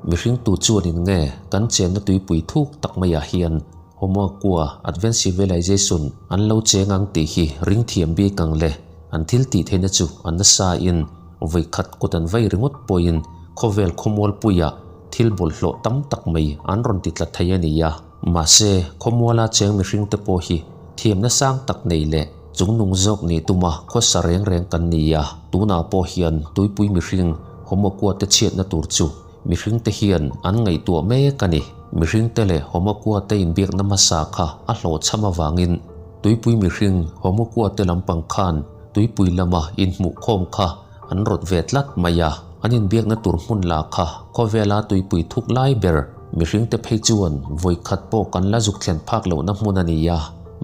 Mihring tu chuanin nge kan chenna tuipui thuk tak maiah hian Homo kua Advanced Civilization an lo cheng ang tih hi ring thiam bik ang le. An thil tih theihna chu a nasa in vawi khat kut an vai ringawt pawhin khawvel khawmualpuiah thil bawlhhlawh tam tak mai an rawn ti tla thei a ni a. Mahse, khawmuala cheng mihring te pawh hi thiamna sang tak nei leh chungnung zawk nih tuma khawsa reng reng kan ni a. Tunah pawh hian tuipui mihring Homo kua te chhiatna tur chu Mihring te hian an ngaihtuah mek a ni. Mihring te leh Homakua te inbiakna hmasa kha a hlawhchham avangin tuipui mihring Homakua te lampang khan tuipui lama inhmuhkhawm kha an rawt ve tlat mai a. An inbiakna tur hmun lah kha khawvela tuipui thuk lai ber mihring te phei chuan vawikhat pawh kan la zuk thlen phak lohna hmun a ni a.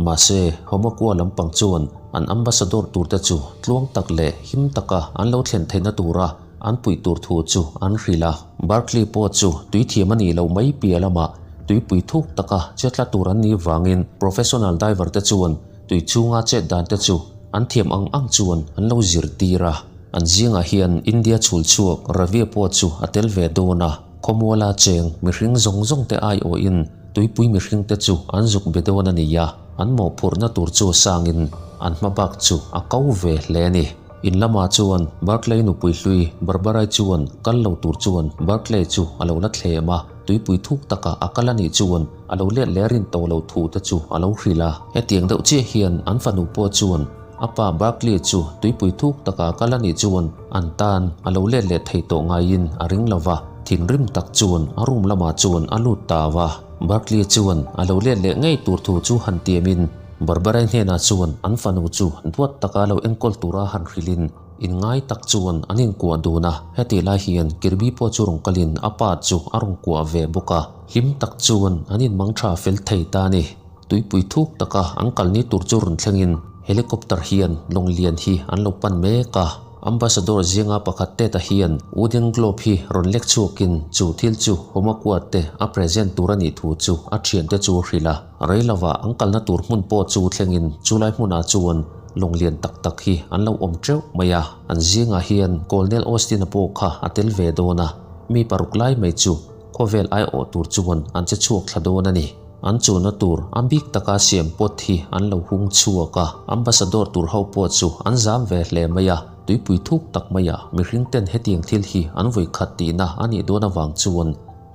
Mahse, Homakua lampang chuan an ambassador turte chu tluang tak leh him taka an lo thlen theihna tura An puih tur thu chu an hrilh a. Barclay pawh chu tui thiam a nih loh mai piah lamah tuipui thuk taka che tla tur an nih vangin professional diver te chuan tui chhunga chet dan te chu an thiam ang ang chuan an lo zirtir a. An zingah hian India chhul chhuak Ravia pawh chu a tel ve dawn a, khawmuala cheng mihring zawng zawng te aiawhin tuipui mihring te chu an zuk be dawn a ni a, an mawhphurhna tur chu sangin an hmabak chu a ko ve hle a ni. In lamah chuan Barclay nupui hlui Barbarai chuan kal lo tur chuan Barclay chu a lo la thlem a, tuipui thuk takah a kal a nih chuan a lo let leh rin tawh lo thu te chu a lo hrilh a. Hetiang deuh chiah hian an fanu pawh chuan a pa Barclay chu tuipui thuk takah a kal a nih chuan an tan a lo let leh thei tawh ngaiin a ring lo va, thinrim tak chuan a room lamah chuan a lut ta va. Barclay chuan a lo let leh ngei tur thu chu han tiamin Barbarai hnenah chuan an fanu chu duat taka lo enkawl tura han hrilhin inngai tak chuan an inkuah dun a, hetih lai hian Kirby pawh chu rawn kalin a pa chu a rawn kuah ve bawk a, hlim tak chuan an inmang tha fel thei ta a ni. Tuipui thuk taka an kalni tur chu rawn thlengin helicopter hian lawng lian hi an lo pan mek a. Ambassador zinga pakhat Ted-a hian wooden globe hi rawn lek chhuakin chu thil chu Homakua te a present tur a nih thu chu a thiante chu a hrilh a. Rei lovah an kalna tur hmun pawh chu thlengin chulai hmunah chuan lawng lian tak tak hi an lo awm teuh mai a. An zingah hian Colonel Austin-a pawh kha a tel ve dawn a, mi paruk lai mai chu khawvel aiawh tur chuan an che chhuak thla dawn a ni. An chunna tur a bik taka siam pot hi an lo hung chhuak a, ambassador tur ho pawh chu an zam ve hle mai a, tuipui thuk tak maia mihring ten hetiang thil hi an vawi khat tihna a nih dawn avang chuan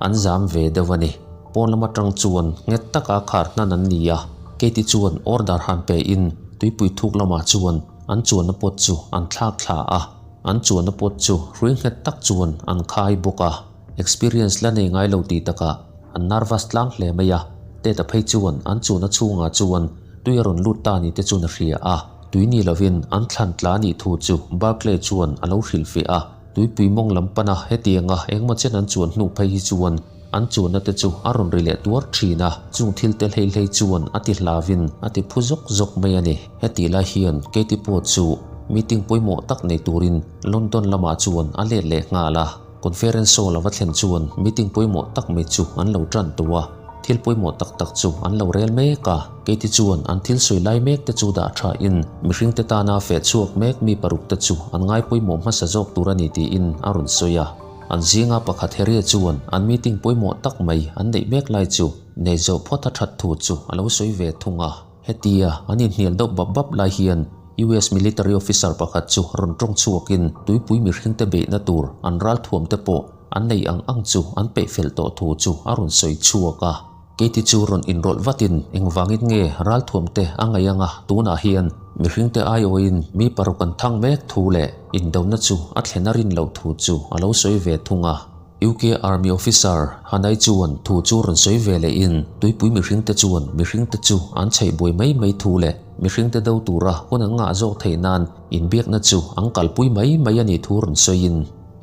an zam ve deuh a ni. Pawn lam atang chuan nghet taka khar hnan an ni a, Katie chuan order han pe in tuipui thuk lamah chuan an chuanna pot chu an thlak thla a, an chuanna pot chu hrui nghet tak chuan an khai bawk a. Experience la nei ngai lo tih takah an nervous tlang hle mai a, Ted-a phei chuan an chuna chhungah chuan tui a rawn lut ta ni te chuan a hria a, tui ni lovin an thlan tla nih thu chu Barclay chuan a lo hrilhfiah a, tuipui mawng lam pana hetianga engmaw chen an chuan hnu phei hi chuan an chuanna te chu a rawn ri leh tuar thin a, chung thil te hlei hlei chuan a ti hlavin a ti phu zawk zawk mai a ni. Hetih lai hian Katie pawh chu meeting pawimawh tak nei turin London lamah chuan a let leh nghal a. Conference hall a va thlen chuan meeting pawimawh tak mai chu an lo tan tawh a, thil pawimawh tak tak chu an lo rel mek a. Keiti chuan an thil sawi lai mek te chu dah tha in mihring te tana feh chhuak mek mi paruk te chu an ngai pawimawh hmasa zawk tur a ni tiin a rawn sawi a. An zinga pakhat Harriet chuan an meeting pawimawh tak mai an neih mek lai chu nei zawh phawt a that thu chu a lo sawi ve thung a. Hetia an inhnial deuh bap bap lai hian US military officer pakhat chu rawn tawng chhuakin tuipui mihringte beihna tur an ralthuamte pawh an nei ang ang chu an peih fel tawh thu chu a rawn sawi chhuak a. Keiti chu rawn inrawlh vatin engvangin nge ralthuamte a ngaih anga tunah hian mihringte aiawhin mi paruk an thang mek thu leh indona chu a thlen a rin loh thu chu a lo sawi ve thung a. UK Army Officer Hanai chuan thu chu rawn sawi ve leh in tuipui mihringte chuan mihringte chu an chheih buai mai mai thu leh mihringte do tura hun an ngah zawk theih nan inbiakna chu an kalpui mai mai a nih thu rawn sawi in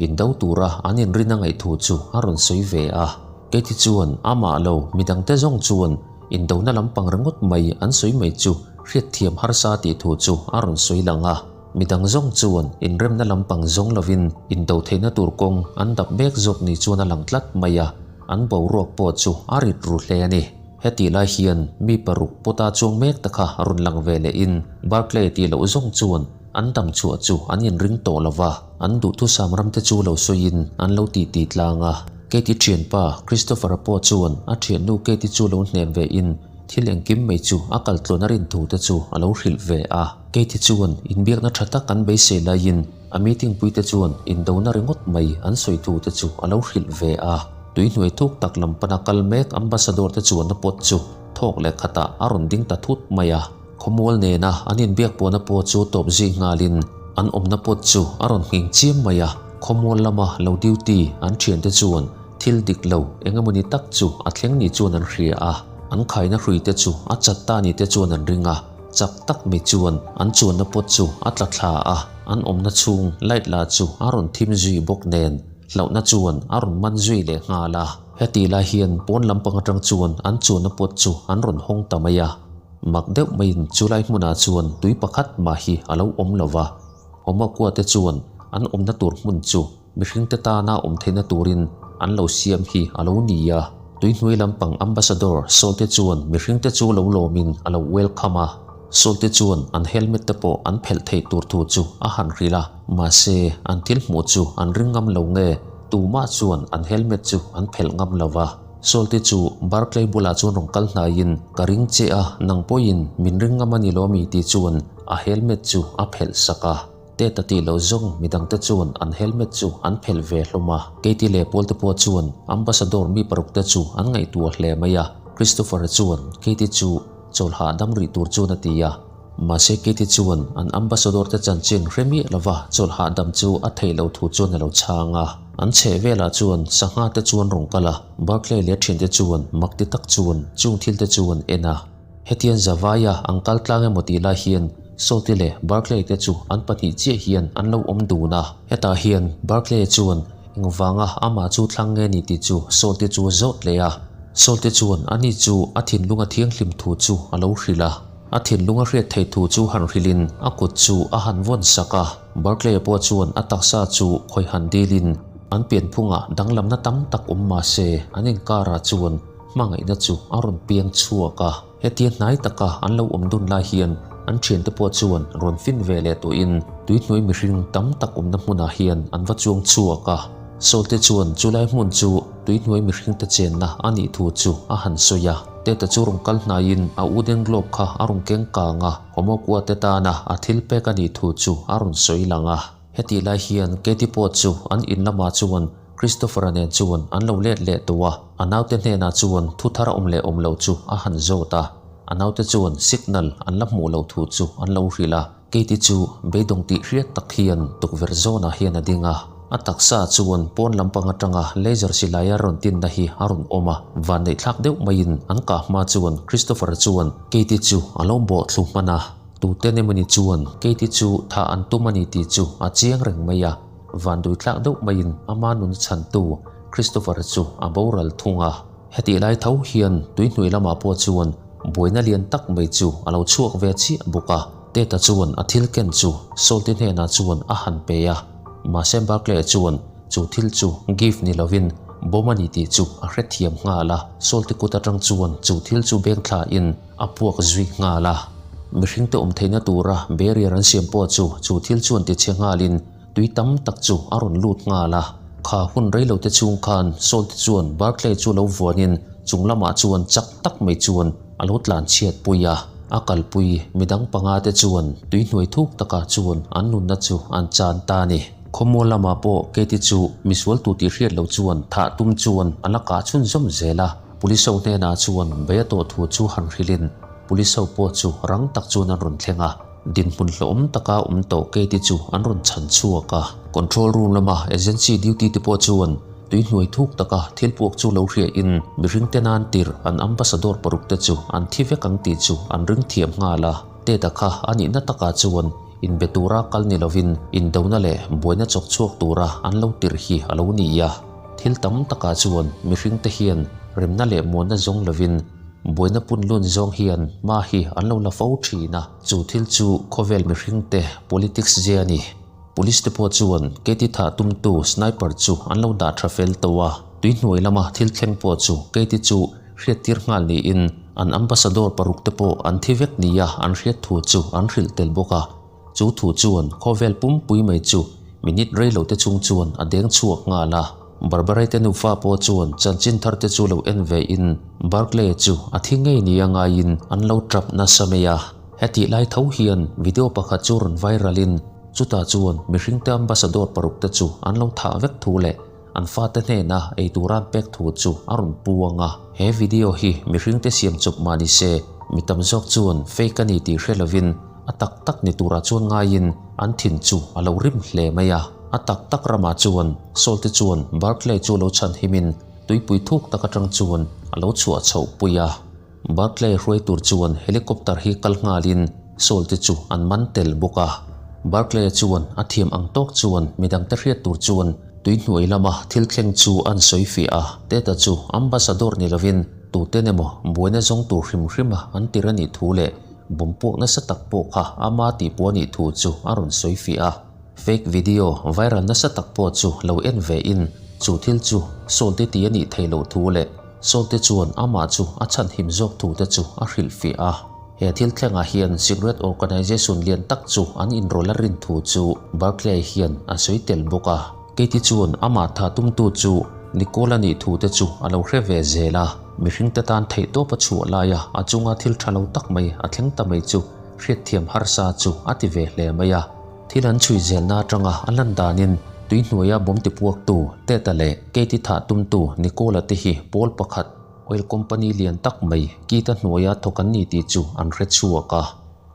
indo tura an inrin a ngaih thu chu a rawn sawi ve a. Katie chuan amah lo midangte zawng chuan indona lampang ringawt mai an sawi mai chu hriatthiam harsa tih thu chu a rawn sawi lang a. Midang zawng chuan inremna lampang zawng lovin indo theihna tur kawng an dap mek zawk ni chuan a lang tlat mai a, an boruak pawh chu a rit ru hle a ni. Hetih lai hian mi paruk pawta chuang mek te kha rawn lang ve lehin Barclay tih loh zawng chuan an dam chhuah chu an inring tawh lo va, an duhthusam ram te chu lo sawiin an lo titi tlang a. Katie thianpa Christopher-a pawh chuan a thiannu Katie chu lo hnem ve in thil engkim mai chu a kal tlawn a rin thu te chu a lo hrilh ve a. Katie chuan inbiakna tha tak an beisei laiin a meeting puite chuan indona ringawt mai an sawi thu te chu a lo hrilh ve a. Tui hnuai thuk tak lam pana kal mek ambassador te chuanna pawt chu thawk leh khatah a rawn ding ta thut mai a. Khawmual nena an inbiak pawhna pawh chu tawp zui nghalin an awmna pawt chu a rawn nghing chiam mai a. Khawmual lama lo duty an thiante chuan thil dik lo eng emawni tak chu a thleng ni chuan an hria a, an khaina hruite chu a chat ta ni te chuan an ring a, chak tak mai chuan an chuanna pawt chu a tla thla a, an awmna chhung light la chu a rawn thim zui bawk nen hlauhna chuan a rawn man zui leh nghal a. Heti lai hian pawn lampang atang chuan an chuanna pawt chu an rawn hawng ta mai a. Mak deuh maiin chulai hmunah chuan tui pakhat mah hi a lo awm lo va. Homakua te chuan an awmna tur hmun chu mihringte tana awm theihna turin an lo siam hi a lo ni a. Tuihnuai lampang Ambassador Saul-te chuan mihringte chu lo lawmin a lo welcome a. Saul-te chuan an helmet te pawh an phelh theih tur thu chu a han hrilh a, mahse an thil hmuh chu an ring ngam lo nge tumah chuan an helmet chu an phelh ngam lo va. Saul-te chu Barclay bulah chuan rawn kal hnaiin, Ka ring che a, nang pawhin min ring ngam a ni lo mi? tih chuan a helmet chu a phelh sak a. Tet a tih loh zawng midangte chuan an helmet chu an phelh ve hlawm a. Katie leh Paul-te pawh chuan Ambassador mi parukte chu an ngaihtuah hle mai a. Christopher-a chuan Katie chu chawlh hahdam rih tur chuan a ti a. Mahse Katie chuan an Ambassador te chanchin hre miah lova chawlh hahdam chu a theih loh thu chuan a lo chhang a. An chheh velah chuan sangha te chuan rawn kal a, Barclay leh thiante chuan mak ti tak chuan chung thil te chu an en a. Hetian Zavaia an kal tlang emaw tih lai hian Salty leh Barclay te chu an pahnih chiah hian an lo awm dun a. Hetah hian Barclay chuan engvanga amah chu thlang nge ni tih chu Salty chu a zawt leh a. Salty chuan ani chu a thinlung a thianghlim thu chu a lo hrilh a. A thinlung a hriat theih thu chu han hrilhin a kut chu a han vawn sak a. Barclay pawh chuan a taksa chu khawi han dilin an pianphungah danglamna tam tak awm mah se an inkarah chuan Hmangaihna chu a rawn piang chhuak a, hetia hnai taka an lo awm dun lai hian an thiante pawh chuan rawn fin ve leh tuhin tuihnuai mihring tam tak awmna hmunah hian an va chuang chhuak a. Sawlte chuan chulai hmun chu tuihnuai mihringte chenna a nih thu chu a han sawi a. Teta chu rawn kal hnaiin a wooden globe kha a rawn keng kang a, Homokuate tana a thil pek a nih thu chu a rawn sawi lang a. Hetih lai hian Katie pawh chu an in lamah chuan Christopher-a nen chuan an lo let leh tawh a, a naute hnenah chuan thu thar a awm leh awm loh chu a han zawt a. A naute chuan signal an la hmuh loh thu chu an lo hrilh a. Katie chu beidawng tih hriat tak hian tukverh zawnah hian a ding a. A taksa chuan pawn lampang atanga laser silai a rawn tinna hi a rawn awm a. Vanneihthlak deuh maiin an kah hma chuan Christopher-a chuan Katie chu a lo bawh thlu hman a. Tuten emawni chuan Katie chu thah an tum a ni tih chu a chiang reng mai a. Van duitlak deuh maiin ama nun chhantu Christopher chu a boral thung a. Hetih lai tho hian tuihnuai lamah pawh chuan buaina lian tak mai chu a lo chhuak ve chiah bawk a. Teta chuan a thil ken chu Salty hnenah chuan a han pe a. Mahse Barclay chuan chu thil chu gift ni lovin bomb a ni tih chu a hrethiam nghal a. Salty kut atang chuan chu thil chu beng thlain a puak zui nghal a. Mihringte awm theihna tura barrier an siam pawh chu chu thil chuan tichhe nghalin tui tam tak chu a rawn lut nghal a. Kha hun reilote chhung khan Saul-te chuan Barclay chu lo vuanin chung lamah chuan chak tak mai chuan a lo tlan chhiat pui a. A kalpui midang panga te chuan tui hnuai thuk takah chuan an nunna chu an chan ta a ni. Khawmual lamah pawh Katie chu misual tu tih hriat lo chuan thah tum chuan a la kah chhunzawm zel a. Police ho hnenah chuan bei a tawh thu chu han hrilhin Police ho pawh chu rang tak chuan an rawn thleng a, dinhmun hlauhawm taka awm tawh Katie chu an rawn chhan chhuak a. Control room lama agency duty te pawh chuan tui hnuai thuk taka thil puak chu lo hriahin mihring te nan tirh an ambassador paruk te chu an thi vek ang tih chu an ring thiam nghal a. Teta kha a nihna takah chuan inbe tura kal ni lovin indona leh buaina chawk chhuak tura an lo tirh hi a lo ni a. Thil tam takah chuan mihring te hian remna leh muanna zawng lovin buaina pun lun zawng hian hma hi an lo la fo thin a, chu thil chu khawvel mihring te politics zia a ni. Police te pawh chuan Katie thah tumtu sniper chu an lo dah tha fel tawh a, tui hnuai lama thil thleng pawh chu Katie chu hriattir nghal niin an ambassador paruk te pawh an thi vek nia an hriat thu chu an hrilh tel bawk a. Chu thu chuan khawvel pumpui mai chu minute rei lo te chung chuan a deng chhuak nghal a. Barbara-i te nufa pawh chuan chanchin thar te chu lo en ve in Barclay chu a thi ngei nia ngaiin an lo tap nasa mai a. Hetih lai tho hian video pakhat chu rawn viral in chutah chuan mihringte ambassador paruk te chu an lo thah vek thu leh an fate hnena ei tura an pek thu chu a rawn puang a. He video hi mihringte siam chawp mah ni se, mi tam zawk chuan fake a ni tih hre lovin a tak tak ni turah chuan ngaiin an thin chu a lo rim hle mai a. A tak tak ramah chuan Saul te chuan Barclay chu lo chhan himin tuipui thuk tak atang chuan a lo chhuah chhoh pui a. Barclay hruai tur chuan helicopter hi kal nghalin Saul te chu an man tel bawk a. Barclay chuan a thiam ang tawk chuan midangte hriat tur chuan tui hnuai lama thil thleng chu an sawi fiah a. Teta chu ambassador ni lovin tuten emaw buaina zawng tur hrim hrima an tir a nih thu leh bawm puak nasa tak pawh kha ama tihpuah a nih thu chu a rawn sawi fiah a. Fake video viral nasa tak pawh chu lo en ve in chu thil chu Saul te ti a nih theih loh thu leh Saul te chuan amah chu a chhanhim zawk thu te chu a hrilhfiah a. He thil thlengah hian secret organization lian tak chu an inrawlh a rin thu chu Barclay hian a sawi tel bawk a. Katie chuan amah tha tumtu chu Nicole a nih thu te chu a lo hre ve zel a. Mihring te tan theihtawp a chhuah laia a chunga thil tha lo tak mai a thleng ta mai chu hriatthiam harsa chu a ti ve hle mai a. Thil an chhui zelna atanga a lan danin tui hnuaia bawm tipuaktu Teta leh Katie thah tumtu Nicola te hi pawl pakhat oil company lian tak mai Keith-a hnuaia thawk an ni tih chu an hre chhuak a.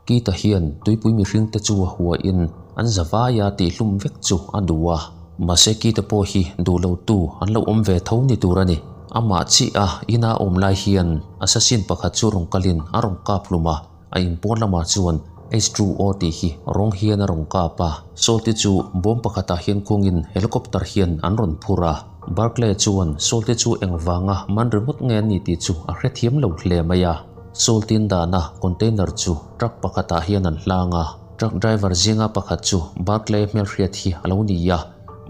Keith-a hian tuipui mihringte chu a huain an zavaia tihhlum vek chu a duh a. Mahse Keith-a pawh hi duh lotu an lo awm ve tho ni tur a ni. Amah chiah a ina awm lai hian assassin pakhat chu rawn kalin a rawn kap hlum a. A inpawn lamah chuan H2O tih hi rawng hian a rawn kap a. Salte chu bawm pakhatah hian khungin helicopter hian an rawn phur a. Barclay chuan Salte chu engvanga man ringawt nge a ni tih chu a hrethiam lo hle mai a. Saltin dahna container chu truck pakhatah hian an hlang a. Truck driver zinga pakhat chu Barclay hmelhriat hi a lo ni a.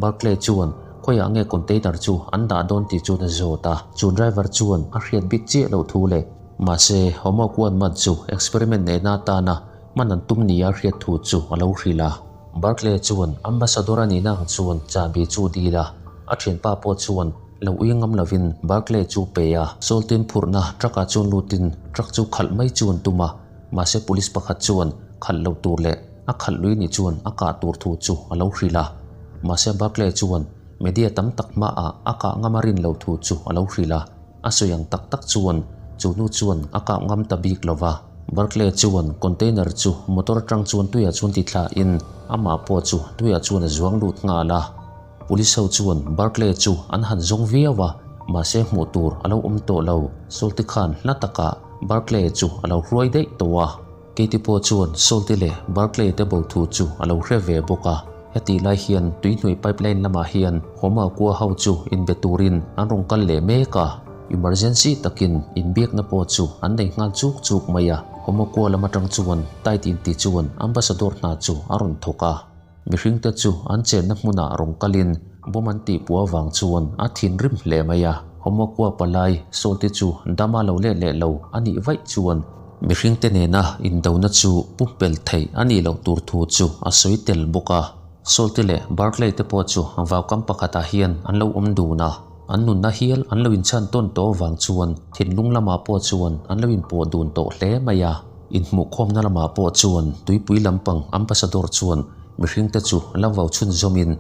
Barclay chuan khawiah nge container chu an dah dawn tih chuan a zawt a. Chu driver chuan a hriat bik chiah loh thu leh Mahse, Homokuan man chu experiment neihna atana hman an tum nia hriat thu chu a lo hrilh a. Barclay chuan ambassador a nihna ang chuan chahbi chu dil a, a thianpa pawh chuan lo ui ngam lovin Barclay chu pe a. Sawltin phurhna truck-ah chuan lutin truck chu khalh mai chu an tum a, mahse police pakhat chuan khalh lo tur leh a khalh lui nih chuan a kah tur thu chu a lo hrilh a. Mahse Barclay chuan media tam tak hmaah a kah ngam a rin lo thu chu a lo hrilh a. A sawi ang tak tak chuan chu nu chuan a kah ngam ta bik lo va. Barclay chuan container chu motor atang chuan tuiah chuan ti thla in amah pawh chu tuiah chuan a zuang lut nghal a. Police ho chuan Barclay chu an han zawng viau a, mahse hmuh tur a lo awm tawh lo. Salty khan hla takah Barclay chu a lo hruai daih tawh a. Katie pawh chuan Salte leh Barclay te bo thu chu a lo hre ve bawk a. Hetih lai hian tuihnuai pipeline lamah hian Homa kua ho chu inbe turin an rawn kal leh mek a. Emergency takin inbiakna pawh chu an nei nghal chuk chuk mai a. Homa kua lam atang chuan tight inti chuan Ambassador hna chu a rawn thawk a. Mihringte chu an chenna hmunah rawn kalin bawm an tihpuah avang chuan a thinrim hle mai a. Homokhua palai Saul-te chu dama lo let leh lo a nih vaih chuan mihringte nena indona chu pumpelh theih a nih loh tur thu chu a sawi tel bawk a. Saul-te leh Barclay-te pawh chu vaukam pakhatah hian an lo awm dun a, an nunna hial an lo inchhan tawn tawh avang chuan thinlung lamah pawh chuan an lo inpawh dun tawh hle mai a. Inhmuhkhawmna lamah pawh chuan tuipui lampang ambassador chuan mihringte chu la vau chhunzawmin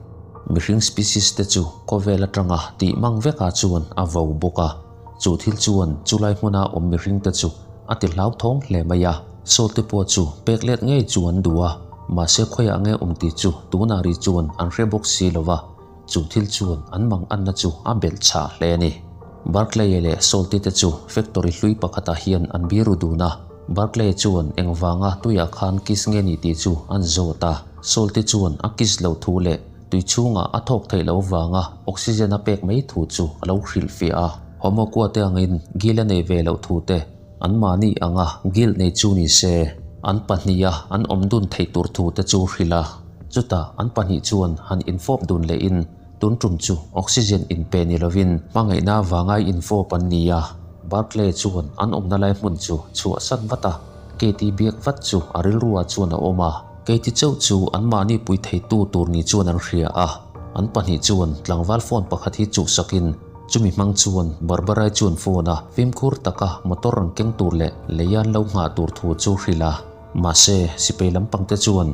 mihring species te chu khawvel atanga tih mang vekah chuan a vau bawk a. Chu thil chuan chulai hmuna awm mihringte chu a ti hlauthawng hle mai a. Sawl-te pawh chu pek let ngei chu an duh a, mahse khawiah nge awm tih chu tunah ri chuan an hre bawk si lo va. Chu thil chuan an mang anna chu a belh chhah hle a ni. Barclay leh Salty te chu factory hlui pakhatah hian an biru dun a. Barclay chuan engvanga tuiah khan kiss nge ni tih chu an zawt a. Salty chuan a kiss loh thu leh tui chhungah a thawk theih loh vanga oxygen a pek mai thu chu a lo hrilhfiah a. Homokhua te angin gil a nei ve loh thu te anmahni anga gil nei chu ni se an pahniha an awm dun theih tur thu te chu hrilh a. Chutah an pahnih chuan han infawp dun lehin tun tum chu oxygen inpe ni lovin hmangaihna vangai infawp an ni a. Barclay chuan an awmna lai hmun chu chhuahsan vat a, Katie biak vat chu a rilruah chuan a awm a. Katie chauh chu anmahni pui theitu tur ni chuan an hria a. An pahnih chuan tlangval phone pakhat hi chuhsakin chumi hmang chuan Barbara-i chuan phone a fimkhur taka motor rawn keng tur leh lei an lo nghah tur thu chu hrilh a. Mahse, sipai lampangte chuan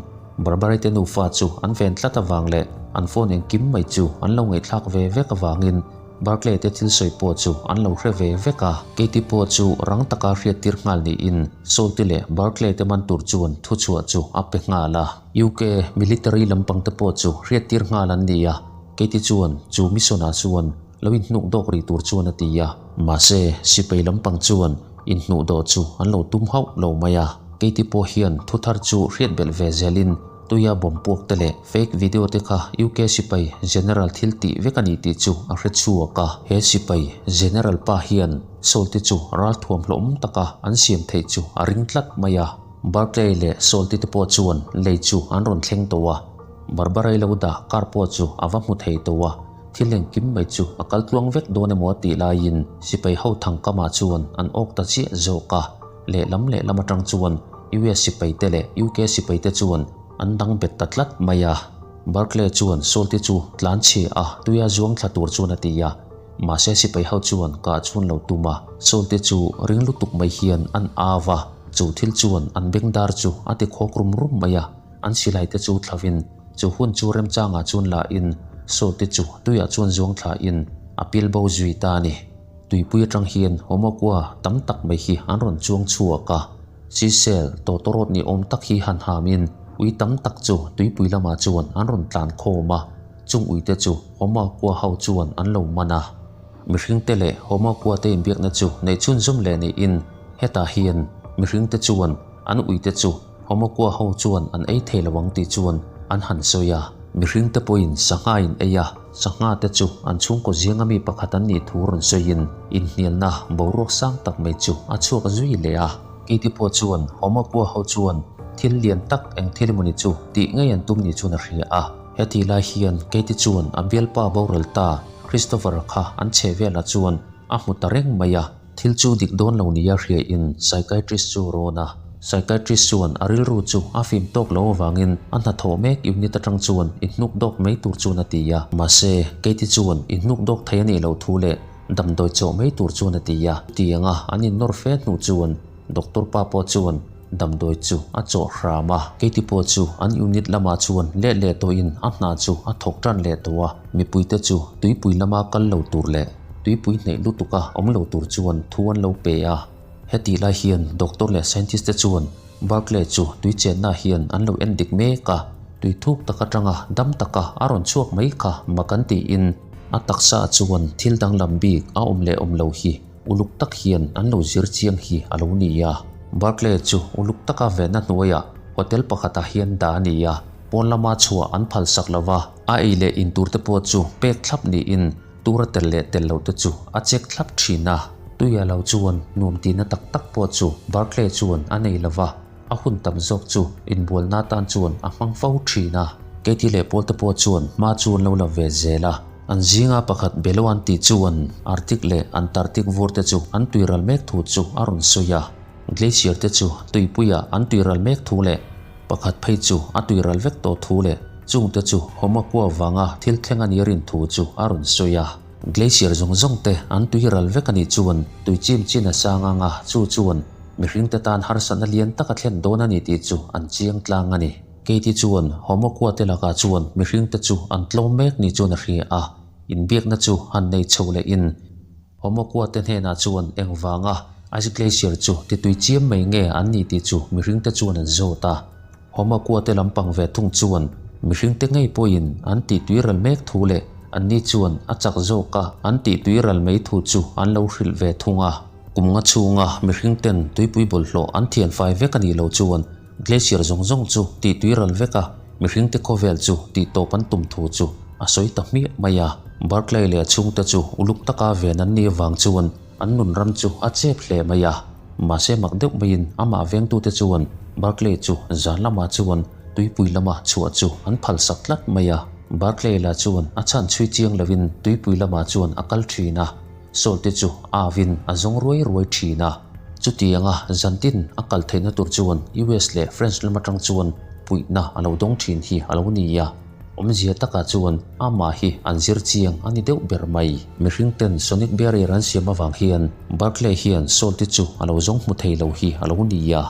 Barbara-i te nufa chu an ven tlat avang leh an phone engkim mai chu an lo ngaihthlak ve vek avangin Barclay te thil sawi pawh chu an lo hre ve vek a. Katie pawh chu rang taka hriattir nghal niin Saul-te leh Barclay te man tur chuan thuchhuah chu a pe nghal a. UK military lampang te pawh chu hriattir nghal an ni a, Katie chuan chu mission ah chuan lo inhnuk dawk rih tur chuan a ti a. Mahse, sipai lampang chuan inhnuh dawh chu an lo tum hauh lo mai a. Katie pawh hian thu thar chu hriat belh ve zelin tuia bomb puak te leh fake video te kha UK sipai general thil tih vek a ni tih chu a hre chhuak a. He sipai general pa hian Saul te chu ralthuam hlawm taka an siam theih chu a ring tlat mai a. Barclay leh Saul-te te pawh chuan lei chu an rawn thleng tawh a, Barbarai lo dah car pawh chu a va hmu thei tawh a, thil engkim mai chu a kal tluang vek dawn emaw a tih laiin sipai ho thangkamah chuan an awk ta chiah zawk a, lehlam lehlam atang chuan US sipai te leh UK sipai te chuan an dang bet ta tlat mai a. Barclay chuan Saul-te chu tlan chhia a, tuia zuang thla tur chuan a ti a. Mahse sipai ho chuan kah chhun lo tum a, Saul-te chu ring lutuk mai hian an au a, chu thil chuan an bengdar chu a ti khawk rum rum mai a, an silai te chu thlavin chu hun chu remchangah chuan la in Saul-te chu tuiah chuan zuang thla in a pil bo zui ta a ni. Tuipui atang hian Homakua tam tak mai hi an rawn chuang chhuak a, Sisel tawtawrawt ni awm tak hi han ham in ui tam tak chu tuipui lamah chuan an rawn tlan khawm a, Chung uite chu Homa kua ho chuan an lo man a. Mihringte leh Homa kuate inbiakna chu neih chhunzawm leh niin hetah hian mihringte chuan an uite chu Homa kua ho chuan an ei thei lo ang tih chuan an han sawi a. Mihringte pawhin sangha in ei a, sangha te chu an chhungkaw zinga mi pakhat an nih thu rawn sawiin inhnialna boruak sang tak mai chu a chhuak zui leh a. Keiti pawh chuan Homa kua ho chuan thil lian tak eng thil emawni chu tih ngei an tum ni chuan a hria a. Heti lai hian Katie chuan a bialpa boral ta Christopher kha an chhe velah chuan a hmu ta reng mai a. Thil chu dik dawn lo nia hriain psychiatrist chu rawn a. Psychiatrist chuan a rilru chu a fim tawk lo avangin a hnathawh mek unit atang chuan i hnuk dawk mai tur chuan a ti a. Mahse, Katie chuan i hnuk dawk thei a nih loh thu leh damdawi chawh mai tur chuan a ti a. Chutianga an innawr fe hnu chuan Doctor pa pawh chuan damdawi chu a chawh hram a, Katie pawh chu an unit lamah chuan leh leh tawhin a hna chu a thawk tan leh tawh a, mipuite chu tuipui lama kal lo tur leh tuipui hneih lutuka awm lo tur chuan thu an lo pe a. Hetih lai hian doctor leh scientist te chuan Barclay chu tui chenna hian an lo en dik mek a, tui thuk tak atanga dam taka a rawn chhuak mai kha mak an tiin a taksa chuan thil danglam bik a awm leh awm lo hi Uluk tak hian an lo zir chiang hi a lo ni a. Barclay chu uluk taka venna hnuaiah hotel pakhatah hian dah a ni a, pawn lama chhuah an phal sak lo va, a ei leh in tur te pawh chu pek thlap niin tur a tel leh tel loh te chu a check thlap thin a. Tuia lo chuan nuam tihna tak tak pawh chu Barclay chuan a nei lo va. A hun tam zawk chu inbualna atan chuan a hmang fo thin a. Katie leh Paul te pawh chuan hma chu an lo la ve zel a. An zinga pakhat Beloan tih chuan Arctic leh Antarctic vur te chu an tuiral mek thu chu a rawn sawi a. Glacier te chu tuipuia an tuiral mek thu leh pakhat phei chu a tuiral vek tawh thu leh chung te chu Homakua vanga thil thleng a nih rin thu chu a rawn sawi a. Glacier zawng zawng te an tuiral vek a nih chuan tui chim chin a sang anga chu chuan Mihringte tan harsatna lian tak a thlen dawn a ni tih chu an chiang tlang a ni. Katie chuan Homokuate lakah chuan mihringte chu an tlawm mek ni chuan a hria a, inbiakna chu han nei chho lehin Homokuate hnenah chuan engvanga Ice Glacier chu titui chiam mai nge an ni tih chu mihringte chuan an zawt a. Homokuate lampang ve thung chuan mihringte ngei pawhin an tih ral mek thu leh anni chuan a chak zawka an tih ral mai thu chu an lo hrilh ve thung a. Kum nga chhunga mihring ten tuipui bawlhhlawh an thian fai vek a nih loh chuan glacier zawng zawng chu tih tui ral vek a, mihring te khawvel chu tih tawp an tum thu chu a sawi ta hmiah mai a. Barclay leh a chhungte chu uluk taka ven an nih avang chuan an nun ram chu a chep hle mai a. Mahse mak deuh maiin amah vengtute chuan Barclay chu zan lamah chuan tuipui lama chhuah chu an phalsak tlat mai a. Barclay lah chuan a chhan chhui chiang lovin tuipui lamah chuan a kal thin a. Sawlte chu avin a zawng ruai ruai thin a. Chutianga zantin a kal theihna tur chuan US leh French lam atang chuan puihna a lo dawng thin hi a lo ni a. Awmzia takah chuan amah hi an zir chiang a ni deuh ber mai. Mihring ten sonic barrier an siam avang hian Barclay hian Salt-i chu a lo zawng hmu thei lo hi a lo ni a.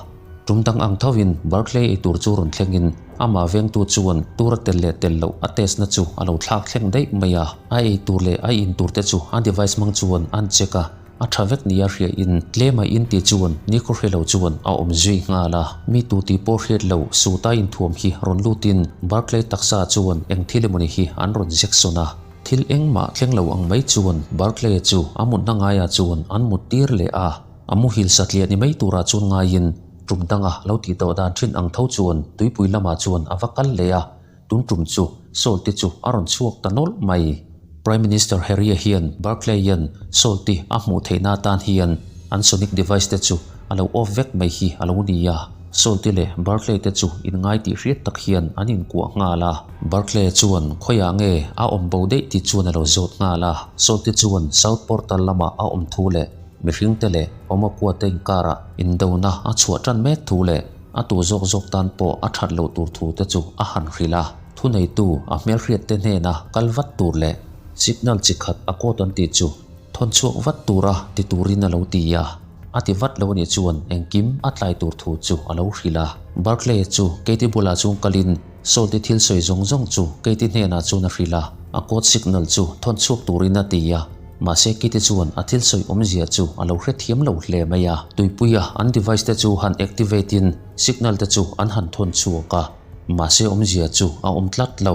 Tum dang ang thovin Barclay ei tur chu rawn thlengin amah vengtu chuan tur a tel leh tel loh a test na chu a lo thlak thleng daih mai a. A ei tur leh a in tur te chu a device hmang chuan an check a. A tha vek nia hria in tlem a in ti chuan nikhaw hre lo chuan a awm zui nghal a. Mi tu tih pawh hriat lo suta inthuam hi rawn lut in Barclay taksa chuan eng thil emawni hi an rawn zek sawn a. Thil engmah thleng lo ang mai chuan Barclay chu a mutna ngaiah chuan an mut tir leh a. A muhil satliah ni mai turah chuan ngaiin tum danga lo tih tawh dan thin ang tho chuan tuipui lamah chuan a va kal leh a. Tun tum chu Salt-i chu a rawn chhuak ta nawlh mai. Prime Minister Harry-a hian Barclay-a'n Salt-i a hmuh theihna atan hian an sonic device te chu a lo off vek mai hi a lo ni a. Salt-i leh Barclay te chu inngai tih hriat tak hian an inkuah nghal a. Barclay chuan khawiah nge a awm bo daih tih chuan a lo zawt nghal a. Salt-i chuan South Portal lamah a awm thu leh mihringte leh Homakua te inkarah indona a chhuah tan mek thu leh A tu zawk zawk tan pawh a that loh tur thu te chu a han hrilh a, thuneitu a hmelhriat te hnena kal vat tur leh signal chi khat a code an tih chu thawn chhuak vat tura ti turin a lo ti a, a ti vat lo a nih chuan engkim a tlai tur thu chu a lo hrilh a. Barclay chu Katie bulah chuan kalin Salt-i thil sawi zawng zawng chu Katie hnenah chuan a hrilh a, a code signal chu thawn chhuak turin a ti a. Mahse Kitty chuan a thil sawi awmzia chu a lo hrethiam lo hle mai a. Tuipuia an device te chu han activate in signal te chu an han thawn chhuak a, mahse awmzia chu a awm tlat lo.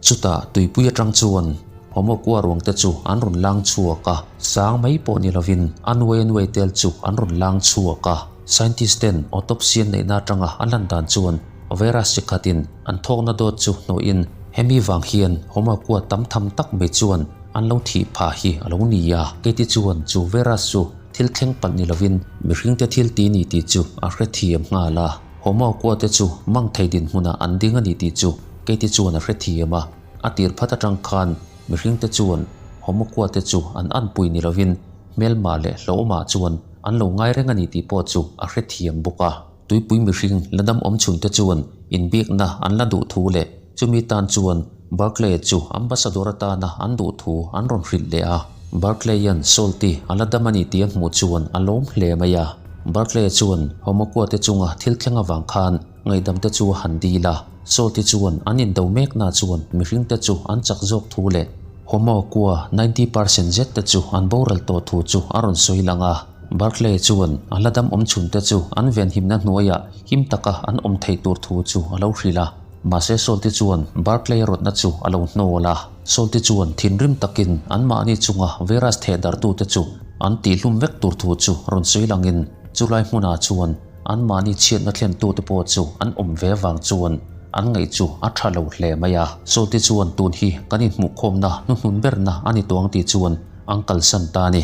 Chutah tuipui atang chuan Homokua ruang te chu an rawn lang chhuak a, sang mai pawh ni lovin a nuai a nuai tel chu an rawn lang chhuak a. Scientist ten autopsy an neihna atanga a lan dan chuan virus chi khatin an thawkna dawt chu hnawhin hemi vang hian Homokua tam tham tak mai chuan An lo thih phah hi a lo ni a, Katie chuan chu virus chu thil thleng palh ni lovin mihringte thil ti ni tih chu a hrethiam nghal a. Homaukua te chu mang thei dinhmunah an ding a ni tih chu Katie chuan a hrethiam a. A tir phat atang khan mihringte chuan Homaukua te chu an anpui ni lovin hmelma leh hlauhawmah chuan an lo ngai reng a ni tih pawh chu a hrethiam bawk a. Tuipui mihring la dam awm chhunte chuan inbiakna an la duh thu leh chumi tan chuan Barclay chu ambassador atana an duh thu an rawn hrilh leh a. Barclay-a'n Salty a la dam a ni tih a hmuh chuan a lawm hle mai a. Barclay chuan Homokoa te chunga thil thleng avang khan ngaihdam te chu a han dil a. Salty chuan an indo mekna chuan mihringte chu an chak zawk thu leh Homokoa 90% zet te chu an boral tawh thu chu a rawn sawi lang a. Barclay chuan a la dam awm chhunte chu an venhimna hnuaiah him taka an awm theih tur thu chu a lo hrilh a. Mahse Saul-te chuan Barclay rawtna chu a lo hnawl a. Saul-te chuan thinrim takin anmahni chunga virus thehdarhtute chu an tihhlum vek tur thu chu rawn sawi langin chulai hmunah chuan anmahni chhiatna thlentute pawh chu an awm ve vang chuan an ngaih chu a tha lo hle mai a. Saul-te chuan tun hi kan inhmuhkhawmna hnuhnun berna a ni tawh ang tih chuan an kalsan ta a ni.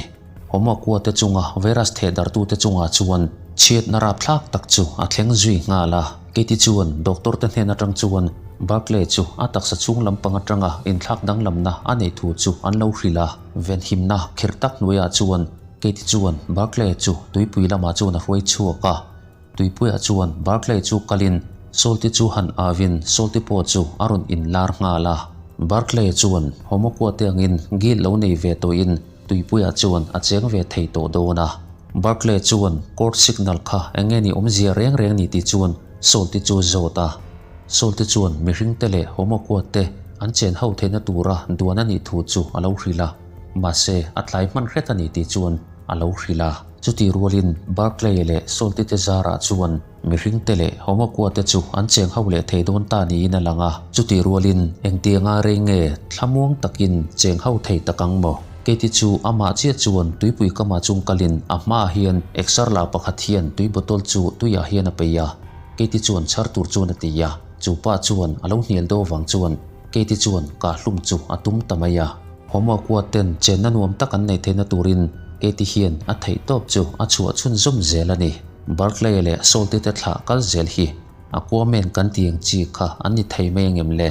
Homakua te chunga virus thehdarhtute chungah chuan chhiatna rapthlak tak chu a thleng zui nghal a. Katie chuan doctor te hnen atang chuan Barclay chu a taksa chhung lampang atanga inthlak danglamna a nei thu chu an lo hrilh a. Venhimna khirh tak hnuaiah chuan Katie chuan Barclay chu tuipui lamah chuan a hruai chhuak a. Tuipuiah chuan Barclay chu kalin Salty chu han avin Salty pawh chu a rawn inlar nghal a. Barclay chuan Homakua te angin gil lo nei ve tawhin Tuipuiah chuan a cheng ve thei tawh dawn a. Barclay chuan court signal kha eng nge ni awmzia reng reng ni tih chuan Saul-te chu zawt a. Saul-te chuan mihringte leh Homokuat te an chen ho theihna tura duan a nih thu chu a lo hrilh a. Mahse, a tlai hman hret a ni tih chuan a lo hrilh a. Chutih rualin Barclay leh Saul-te te zarah chuan Mihringte leh Homokuate chu an cheng ho leh thei dawn ta niin a lang a. Chutih rualin engtianga rei nge thlamuang takin cheng ho thei tak ang maw? Katie chu amah chiah chuan tuipui kamah chung kalin a hmaah hian exer la pakhat hian tui bottle chu tuiah hian a peih a. Katie chuan chhar tur chuan a ti a. Chu pa chuan a lo hnial deuh avang chuan Katie chuan kahhlum chu a tum ta mai a. Homokuaten chenna nuam tak an neih theihna turin Katie hian a theihtawp chu a chhuah chhunzawm zel a ni. Barclay leh Saul-te te thlah kal zel hi Aquaman kan ti ang chi kha an ni thei mai angem le?